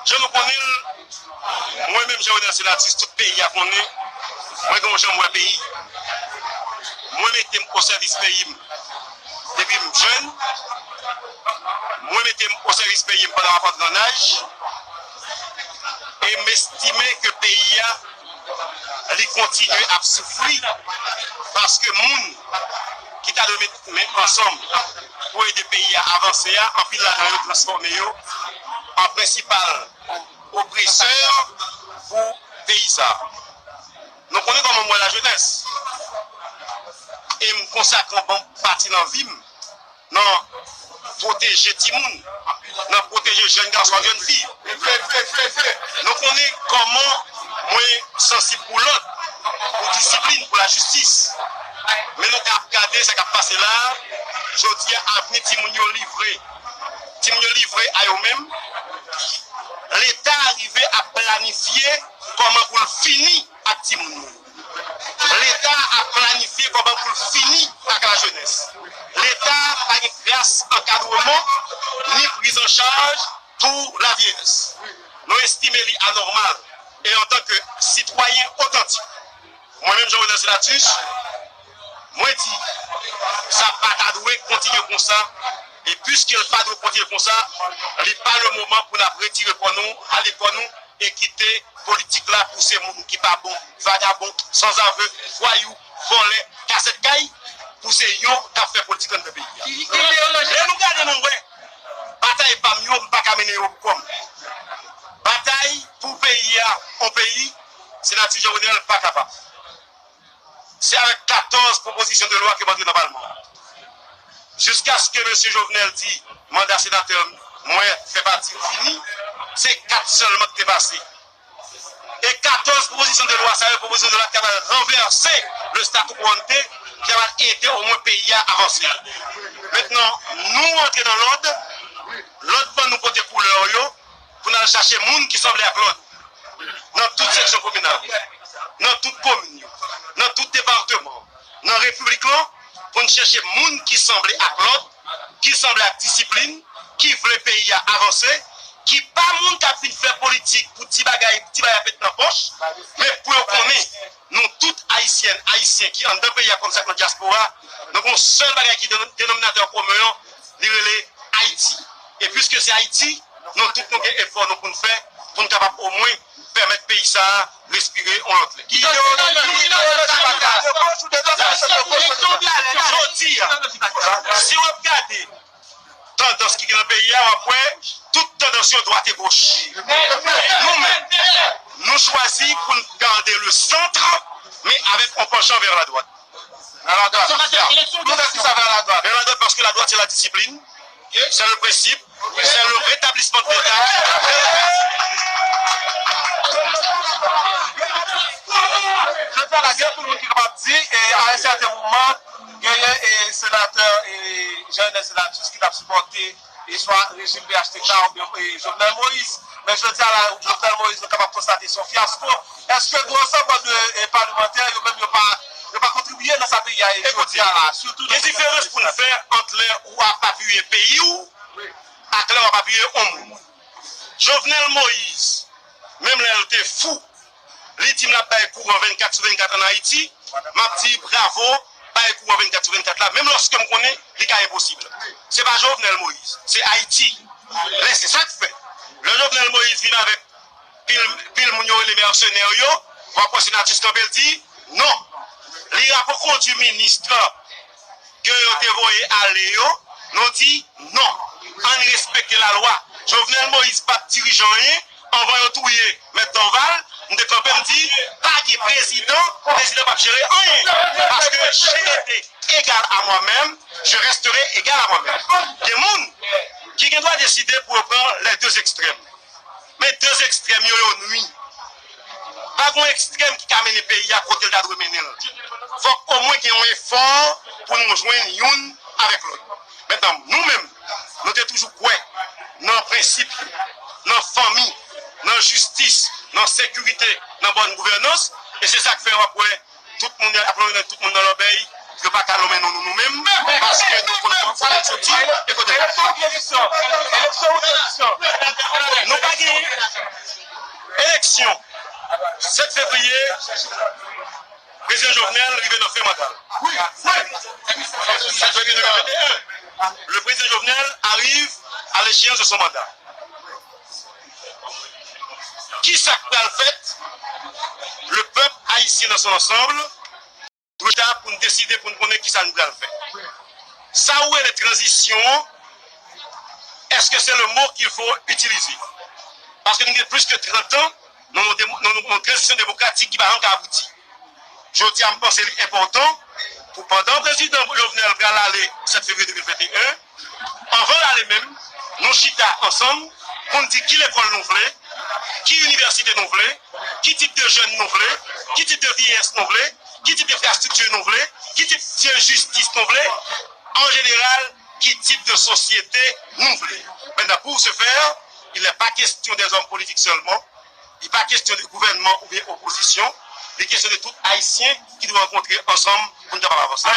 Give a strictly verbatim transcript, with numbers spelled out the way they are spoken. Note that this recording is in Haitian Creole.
Jan nou konnen l, mwen menm Jean Renel Senatus, tout peyi a konnen, mwen gen yon jan m wè peyi. Mwen mete m o sèvis peyi m depi m jèn, mwen mete m o sèvis peyi m pandan m ap antre an aj, e m estime ke peyi a li kontinye ap soufri, paske moun ki ta dwe met men ansanm pou ede peyi a avanse a, anpil ladan yo transfòme yo an prensipal opresè pou peyi sa. Nou konnen kòman m wè lajenès. E m konsakre yon bon pati nan vi m nan pwoteje timoun, nan pwoteje jèn gason ak jèn fi. Nou konnen kòman mwen sansib pou lòd, pou disiplin, pou lajistis. Men nou ka ap gade sa k ap pase la a. Jodi a, avni timoun yo livre. Timoun yo livre a yo menm. Leta rive ap planifye kòman pou l fini ak timoun yo. Leta ap planifye kòman pou l fini ak lajenès. Leta pa gen klas ankadreman ni priz an chaj pou lavyeyès. Nou estime li anòmal. E antanke sitwayen otantik, mwen menm Jean Renel Senatus, mwen di, sa pa ta dwe kontinye konsa. E piske l pa dwe kontinye konsa, li pa le moman pou n ap retire kò nou, ale kò nou, e kite politik la pou se moun ki pa bon, vagabon, sanzave, vwayou, vòlè, kasèt kay, pou se yo k ap fè politik anndan peyi a. Lè nou gade, nou wè batay pa m yo, m pa ka mennen yo pou kò m. Batay pou peyi a, yon peyi, Senatus Jean Renel pa kapab. Se avèk katòz pwopozisyon de lwa ke m antre nan palman an. Jiskaske mesye Jovenel di manda senatè mwen fè pati l fini, se kat sèlman ki te pase. E katòz pwopozisyon de lwa sa yo, pwopozisyon de lwa ki kapab ranvèse le statu quo ante, ki kapab ede omwen peyi a avanse. Mentnan, nou antre nan lòd, lòd ban nou pote koulè yo, pou n al chache moun ki sanble ak lòd nan tout seksyon kominal yo, nan tout komin yo, nan tout depatman, nan repiblik lan, pou n chèche moun ki sanble ak lòd, ki sanble ak disiplin, ki vle peyi a avanse, ki pa moun k ap vin fè politik pou ti bagay, ti bagay ap met nan pòch, men pou yo konnen nou tout Ayisyèn, Ayisyen ki anndan peyi a kòm sa k nan dyaspora, nou gen yon sèl bagay ki denom-, denominatè komen an, li rele Ayiti. E piske se Ayiti, nou tout nou gen efò nou pou n fè, pou n kapab omwen pèmèt peyi sa a respire yon lòt lè. Ki ideoloji, ki ideoloji sa pa ka? Jodi a, si w ap gade tandans ki gen nan peyi a, w ap wè tout tandans yo dwat e goch. Nou menm, nou chwazi pou n gade le centre, men avèk yon panchan vè la dwat. Vers la droite. Vers la droite, parce que la droite, c'est la discipline, c'est le principe, c'est le rétablissement de l'État. Jodi a la, gen anpil moun ki kapab di, e, a yon sèten moman, genyen, e, senatè, e, Jean Renel Senatus ki t ap sipòte e swa rejim P H T K oubyen, e, Jovenel Moïse. Men jodi a la, Jovenel Moïse, nou kapab konstate se yon fyasko. Èske gwo ansanm de, e, palimantè yo menm yo pa, yo pa kontribiye nan sa peyi a ye jodi a la, sitou nan... Gen diferans pou n fè ant lè ou ap apiye peyi w ak lè w ap apiye yon moun. Jovenel Moïse, menm lè l te fou, li di m l ap bay kouran vennkat sou vennkat ann Ayiti, m ap di bravo, bay kouran vennkat sou vennkat la, menm lòske m konnen li ka enposib. Se pa Jovenel Moïse, se Ayiti. Men se sa k fè, lè Jovenel Moïse vin avèk pil, pil moun yo rele mèsenè yo, w ap wè Senatus kanpe l di, non. Li rapokondui minis ke yo te voye ale yo, nou di, non. Ann respekte lalwa. Jovenel Moïse p ap dirije anyen, anvan yo touye Mèt Dorval, m te kanpe, m di, pa gen prezidan, prezidan p ap jere anyen. Paske j'ai été égal à moi-même, je resterai égal à moi-même. Gen moun ki gen dwa deside pou yo pran les deux extrêmes. Men de ekstrèm yo, yo nwi. Pa gen yon ekstrèm ki ka mennen peyi a kote l ta dwe mennen l. Fòk omwen gen yon efò pou nou jwenn youn avèk lòt. Mentnan, nou menm, nou te toujou kwè nan prensip yo, nan fanmi, nan jistis, nan sekirite, nan bòn gouvènans, e se sa k fè w ap wè tout moun ap lonmen tout moun nan lòbèy, Yo pa ka nonmen nou, nou, nou menm, paske nou konn kote n soti e kote n ale. Eleksyon ou tranzisyon? Eleksyon ou tranzisyon? Nou pa gen eleksyon. Sèt fevriye, Prezidan Jovenel rive nan fen manda l. Sèt fevriye de mil venteyen, le président Jovenel arrive à l'échéance de son mandat. Kisa k pral fèt? Le pèp ayisyen nan son ansanm dwe chita pou n deside, pou n konnen kisa n pral fè. Sa ou rele tranzisyon an, èske se le mot qu'il faut utiliser? Paske nou gen plis ke trant an nan yon demo-, nan yon, yon tranzisyon demokratik ki pa janm ka abouti. Jodi a, m panse li enpòtan pou pandan Prezidan Jovenel pral ale sèt fevriye de mil venteyen, anvan l ale menm, nou chita ansanm pou n di ki lekòl nou vle, ki inivèsite nou vle, ki tip de jèn nou vle, ki tip de vyeyès nou vle, ki tip enfrastrikti nou vle, ki tip de jistis nou vle, an jeneral, ki tip de sosyete nou vle. Maintenant, pour ce faire, il n'est pas question des hommes politiques seulement, li pa kesyon de gouvènman oubyen opozisyon, li kesyon de tout Ayisyen ki dwe rankontre ansanm pou n kapab avanse.